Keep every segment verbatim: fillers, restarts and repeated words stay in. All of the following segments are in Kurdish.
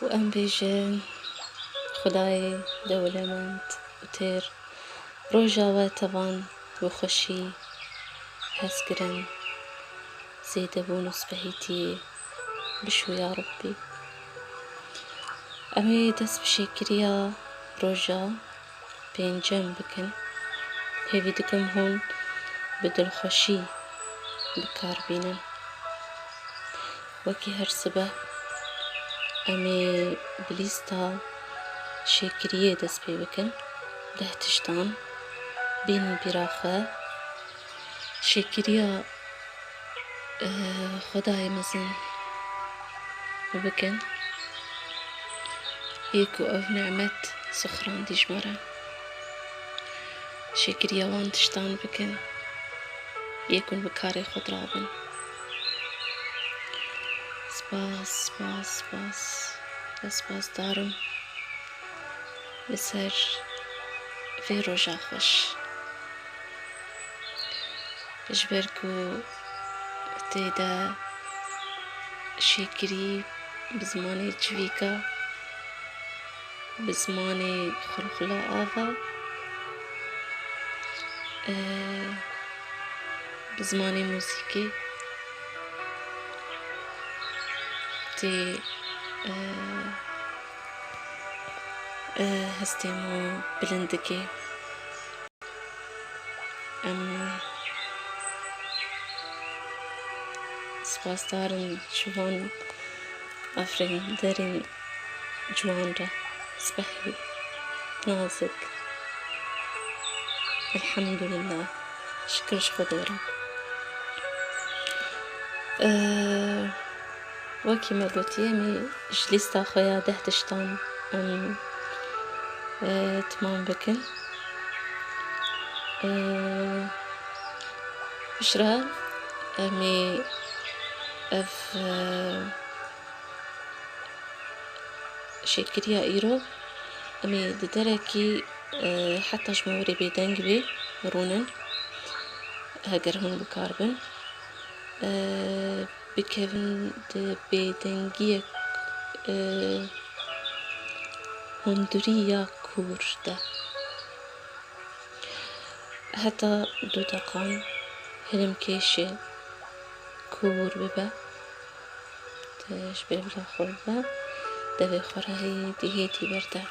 Û em bêjin, Xwedayê dewlemend û têr, roja we tevan û xweşî, hezkirin, zêdebûn û spehîtiyê bişo ya Rebbî. Em ê dest bi şêkiriya roja pêncem bikin. Hêvî dikim hûn bi dilxweşî bi kar bînin. Wekî her sibe em ê bi lîsta şêkiriyê dest pê bikin. Deh tiştan bînin bîra xwe. Şêkiriya, eh, Xwedayê mezin bikin. Yê ku ev nimet sixrandî ji me re. Şêkiriya wan tiştan bikin. Yê ku bi karê xwe dirabin. Spas, spas, spas. Ez spasdar im li ser vê roja xweş. Ji ber ku tê de şêkirî bi zimanê çivîka, bi zimanê xulxula ava, e, bi zimanê muzîkê tê, e, e, hestê me bilind dike. Em spasdar in ji van afirînderên ciwan re, spehî, nazik. Elhamdulillah. Şikir ji Xwedê re. Ee, Wekî me gotî, em ê ji lîsta xwe ya deh tiştan em, e, timam bikin. E, piştre em ê ev, e, şêkiriya îro em ê di derekî, e, heta ji me werê bêdeng bê, rûnin, heger hûn bi kar bin. E, bikevin di bêdengiyek, e, hundirî ya kûr de. Heta du deqan hilmkêşê kûr bibe. Te ji bêvila xwe bibe. Devê xwe re hêdî hêdî berde.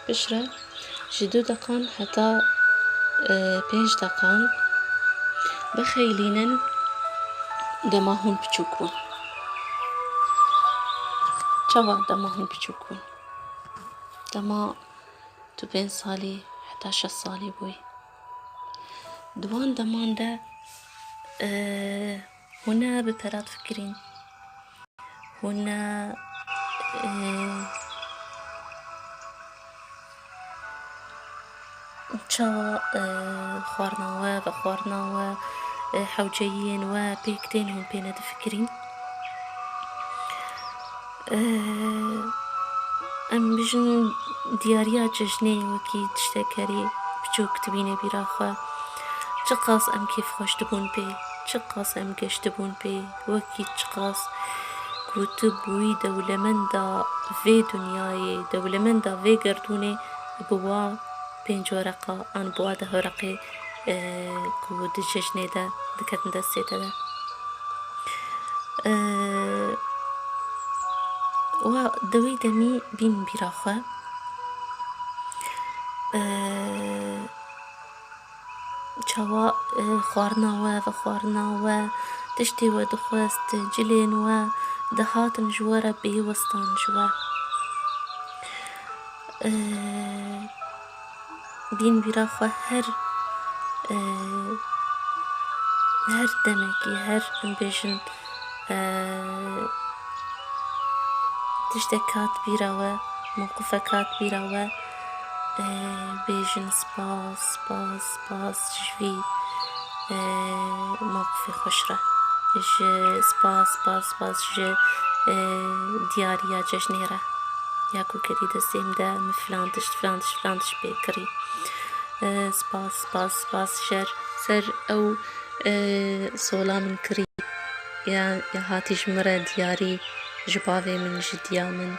Piştre ji du deqan heta, e, pênc deqan bixeylînin dema hûn biçûk bûn. Çawa dema hûn biçûk bûn? Dema tu pênc salî heta şeş salî bûyî. Di wan deman de, e, hûn ne bi pera difikirîn. Hûn ne, e, çawa, e, xwarina we, vexwarina we, e, hewceyiyên we pêk tên, hûn pê nedifikirîn. E, em bijin diyariya cejnê wekî tiştek herî biçûk dibîne bîra xwe. Çiqas em kêfxweş dibûn pê, çiqas em geş dibûn pê, wekî çiqas ku tu bûyî dewlemenda vê dinyayê, dewlemenda vê gerdûnê, bi wa pênc wereqa an bi wa deh wereqê, e, ku di cejnê de diketin destê te de. E, wa di wê demî bîn bîra xwe. E, Çawa, e, xwarina we, vexwarina we, tiştê we dixwest, cilên we dihatin ji we re, bêwestan ji we. E, bîn bîra xwe her, e, her demekî, her, em bêjin, e, tiştek hat bîra we, mewqifek hat bîra we, e, bêjin spas, spas, spas ji vî, e, mewqifê xweş re. Ji spas, spas, spas ji, e, diyariya cejnê re. Ya ku kirî destê min de, min filan tişt, filan tişt, filan tişt pê kirî. E, spas, spas, spas şer ser ew, e, sola min kirî ya, ya hatî ji min re diyarî, ji bavê min, ji diya min.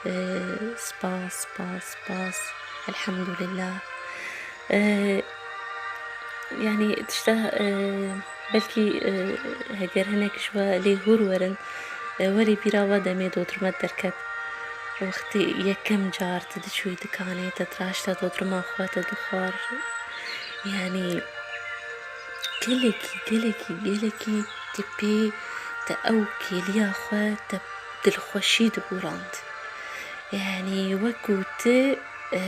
E, spas, spas, spas. Elhamdulillah. E, yanî tişta, e, belkî, e, heger hinek ji we lê hûr werin, e, werê bîra we demê dodrûmet derket. Wextê yekem car tu diçûyî dikanê, te diraşte dodrûma xwe te dixwar. Yanî gelekî, gelekî, gelekî tu pê te ew kêliya xwe te dilxweşî dibûrand. Yanî wekû tu, e,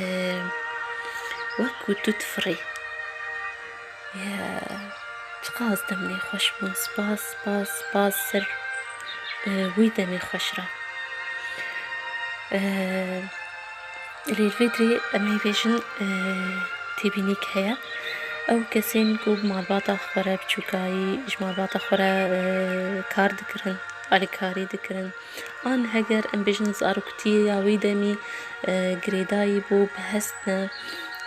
wekû tu difirî. Ya, çiqas demê xweş bûn. Spas, spas, spas ser, e, wî demê xweş re. E, lê li vê dirê em ê bêjin, e, têbînîk heye. Ew kesên ku bi malbata xwe re biçûkayî, ji malbata xwe re, e, kar dikirin, alîkarî dikirin. An heger em bêjin zaroktiya wî demî, e, girêdayî bû, bi hestine,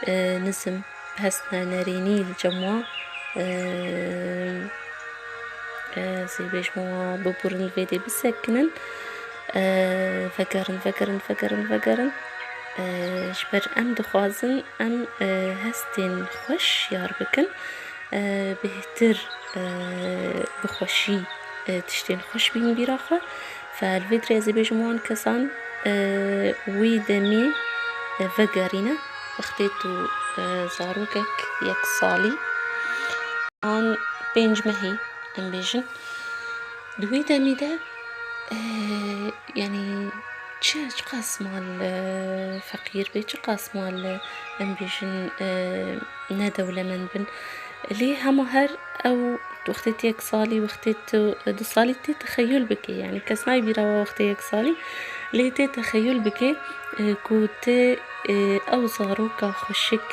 e, nizm, bi hestine nerênî li cem wan, e, e, ez ê bêjim wan biburin li vê dê bisekinin, e, vegerin, vegerin, vegerin, vegerin. E, ji ber em dixwazin em, e, hestên xweş yar bikin. E, bêhtir, e, bi xweşî, e, tiştên xweş bînin bîra xwe. Fe li vê dirê ez ê bêjim wan kesan, e, wî demî, e, vegerîne. Wextê tu, e, zarokek yek salî an pênc mehî, em bêjin, di wî demî de, e, yanî çi, çiqas mal, e, feqîr be, çiqas mal, e, em bêjin, e, ne dewlemend bin. Lê hema her ew wextê tu yek salî, wextê tu du salî tê texeyul bikê. Yanî kes nayê bîra we wextê yek salî. Lê tê texeyul bikê, e, ku tu, e, ew zaroka xweşik,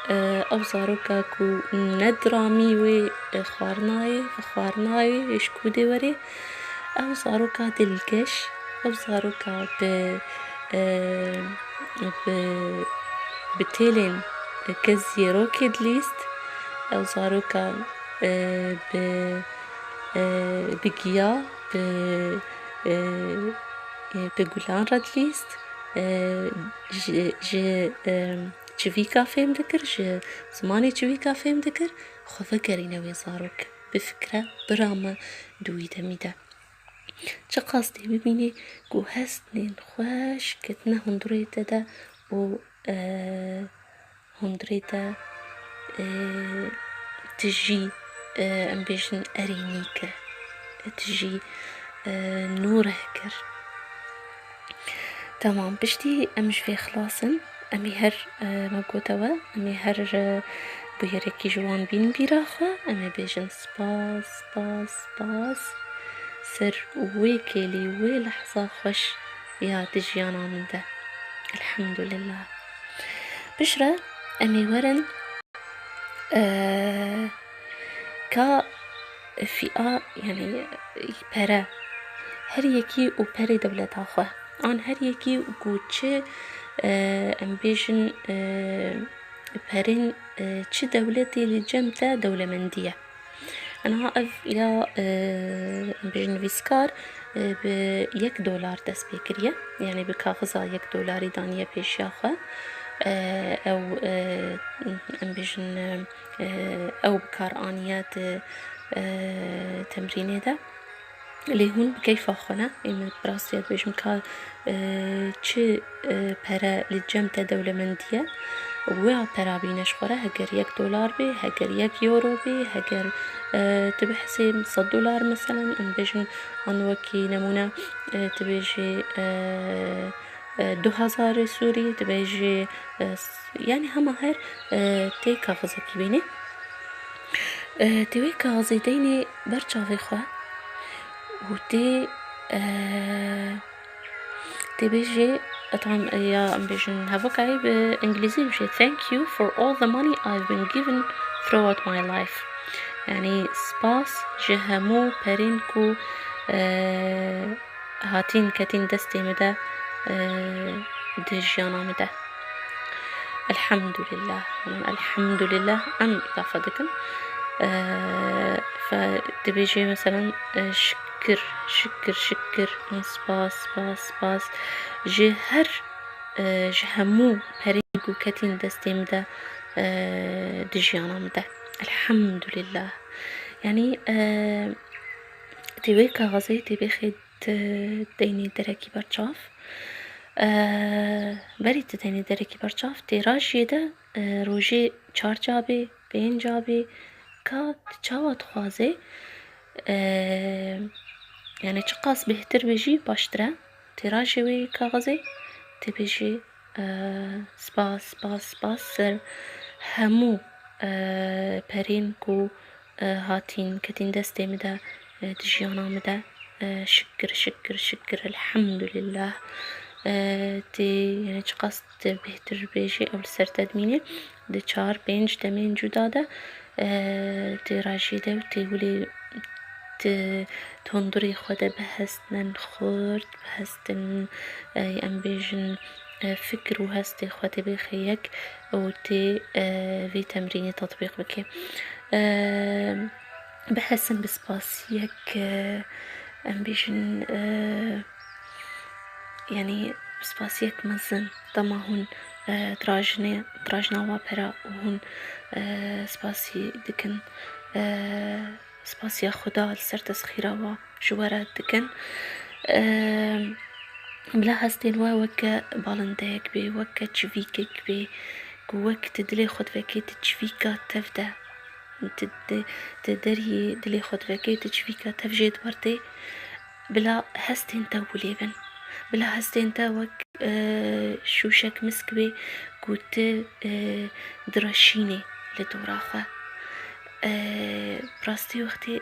e, ew zaroka ku ne diramî wê, e, xwarinayê, xwarinayê, ji ku dê werê, ew zaroka dilgeş, ew zaroka bi, e, bi, bi têlên ke zîrokê dilîst, ew zaroka, e, bi, e, bi giya, bi, e, e, bi gulan re dilîst, e, ji, ji, e, çivîka fêm dikir, ji zimanê çivîka fêm dikir, xwe vegerîne wê zarok. Bifikire, birame di wî demî de. Çiqas tê bibînî ku hestên xweş ketine hundirê te de û, e, hundirê te, e, tu jî, e, em bêjin erênî kir, tu jî, e, nûr kir. Tamam, piştî em ji vê xilas in. Em ê her, e, me gote we, em ê her, e, bûyerekî ji wan bînin bîra xwe, em ê bêjin spas, spas, spas ser wê kêlî, wê lehza xweş ya di jiyana min de. Elhamdulillah. Piştre em ê werin, e, ka fîa, yanî pere, her yekî û perê dewleta xwe. An her yekî ku çi, e, em bêjin, e, perên, e, çi dewletê li cem te dewlemendî ye. Aniha ev ya, e, em bêjin nivîskar, e, bi yek dolar dest pê kiriye. Yanî bi kaxiza yek dolarî daniye pêşiya xwe. E, ew, e, em bêjin, e, ew bi kar aniye di, e, temrînê de. Lê hûn bi keyfa xwe ne. Ê min bi rastî dibêjim ka, e, çi, e, pere li cem te dewlemendî ye, wê pera bîne ji xwe re, heger yek dolar bê, heger yek euro bê, heger, e, tu bihesê sed dolar, meselen, em bêjin, an wekî nemûne, e, tu bêjî, e, e, du hezarê Sûrî, dibêjî, e, s-, yanî hema her, e, tê kaxizekî bînî. E, tê wê kaxizê deynê ber çavê xwe û tê, e, tê bêjê, e, tamam, e, ya em bêjin hevokayê bi îngilîzî bêjê, "Thank you for all the money I've been given throughout my life." Yanî spas ji hemû perên ku, e, hatîn ketîn destê min de, e, di jiyana min de. Elhamdulillah. Elhamdulillah. Em îdafe dikin. Ee, fe dibêjê, meselen, e, şikir, şikir, şikir, spas, spas, spas. Ji her, e, ji hemû perên ku ketîn destê min de, e, di jiyana min de. Elhamdulillah. Yanî, e, tê wê kaxezê tê bêxê tu deynî derekî berçav. E, berî tu deynî derekî berçav, tê rajiyê de, e, rojê çar ca bê, pênc ca bê, ka tu çawa dixwazê, e, yanî çiqas bêhtir bê jî baştir e. Tê rajê wê kaxezê, tê bêjî, e, spas, spas, spas ser hemû, e, perên ku, e, hatîn, ketîn destê min de, e, di jiyana min de. E, şikir, şikir, şikir, elhamdulillah. E, tê, yanî çiqas tu bêhtir bêjî, ew li ser te dimîne. Di çar, pênc demên cuda de, e, tê rajê de û tê wilê tu, tu hundirê xwe de bihestine xurt, bihestin, e, em bêjin, e, fikir û hestê xwe tê bêxê yek û tê, e, vê temrînê tetbîq bike. E, bihestin bi spasiyek, e, em bêjin, e, yanî bi spasiyek mezin, dema hûn, e, dirajinê, dirajina wa pera û hûn, e, spasî dikin, e, spasiya Xuda li ser tesxîra wa ji we re dikin. E, bila hestên we weke balindeyek bê, weke çivîkek bê, ku wek tu dilê xwe divekê tu çivîka tev de, tu, tu, tu deriyê dilê xwe divekê tu çivîka tev jê dibertê, bila hestên te wilê bin. Bila hestên te wek, e, şûşek misk bê ku tu, e, direşînê li dora xwe. E, bi rastî wextê,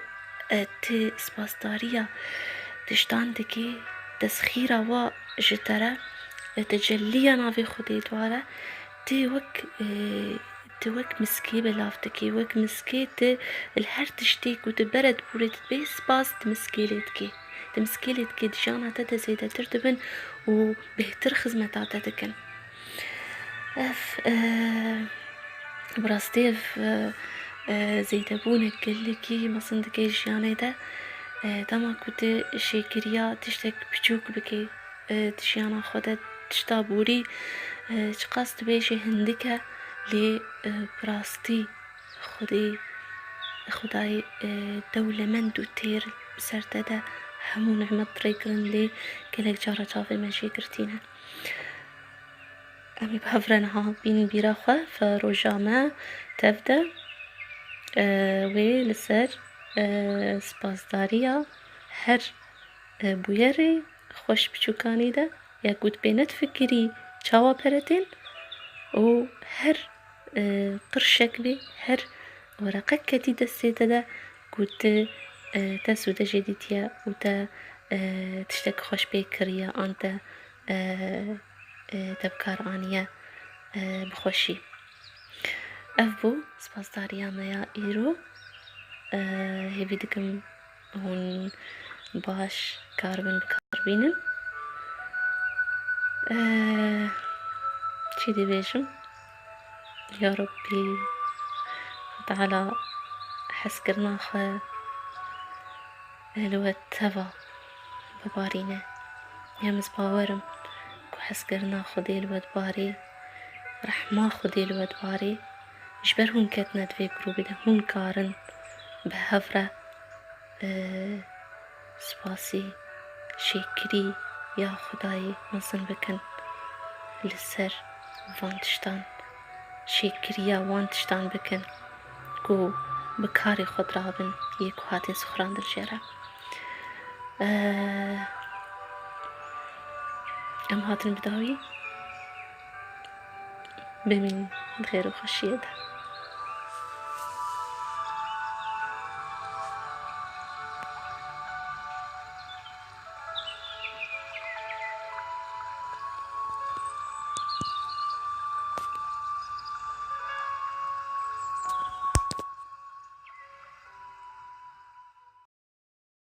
e, tu spasdariya tiştan dikî, tesxîra wa ji te re, e, tecelliya navê Xwedê dware, tu wek, e, tu wek miskê belav dikî, wek miskê tu li her tiştê ku tu bere dibûrê tu dibê spas di miskê lê dikî. Di miskê lê dikî, di jiyana te de zêdetir dibin û bêhtir xizmeta te dikin. Ev, e, bi rastî ev, e, e, zêdebûnek gelekî mezin dike jiyanê de. E, dema ku tu şêkiriya tiştek piçûk bikî, e, di jiyana xwe de tişta borî, e, çiqas dibêjê hindik e, lê, e, bi rastî Xwedê, Xwedayê, e, dewlemend û têr bi ser te de hemû nimet rêkirin, lê gelek cara çavê me jê girtî ne. Em ê bi hev re niha bînin bîra xwe, fe roja me tev de, e, wê li ser, e, spasdariya her, e, bûyerê xweş biçûkanî de, ya ku tu pê nedifikirî çawa pere tên û her, e, qirşek bê, her wereqek ketî destê te de ku tu, e, te sûde jê dîtiye û te, e, tiştek xweş pê kiriye an te, e, e, te bi kar aniye, e, bi xweşî. Ev bû spasdariya me ya îro. E, hêvî dikim hûn baş karibin bi kar bînin. Eh, çi dibêjim? Ya Rabbî, Teala hezkirina xwe li we teva bibarîne. Em ez bawer im ku hezkirina Xwedê li we dibarê, rehma Xwedê li we dibarê. Ji ber hûn ketine di vê grûbê de, hûn karin bi hev re, e, spasî, şêkirî ya Xwedayê mezin bikin li ser van tiştan, şêkiriya wan tiştan bikin ku bi karê xwe dirabin yê ku hatin sixurandin jê re. E, em hatin bi dawî, bimînin di xêr û xweşiyê de.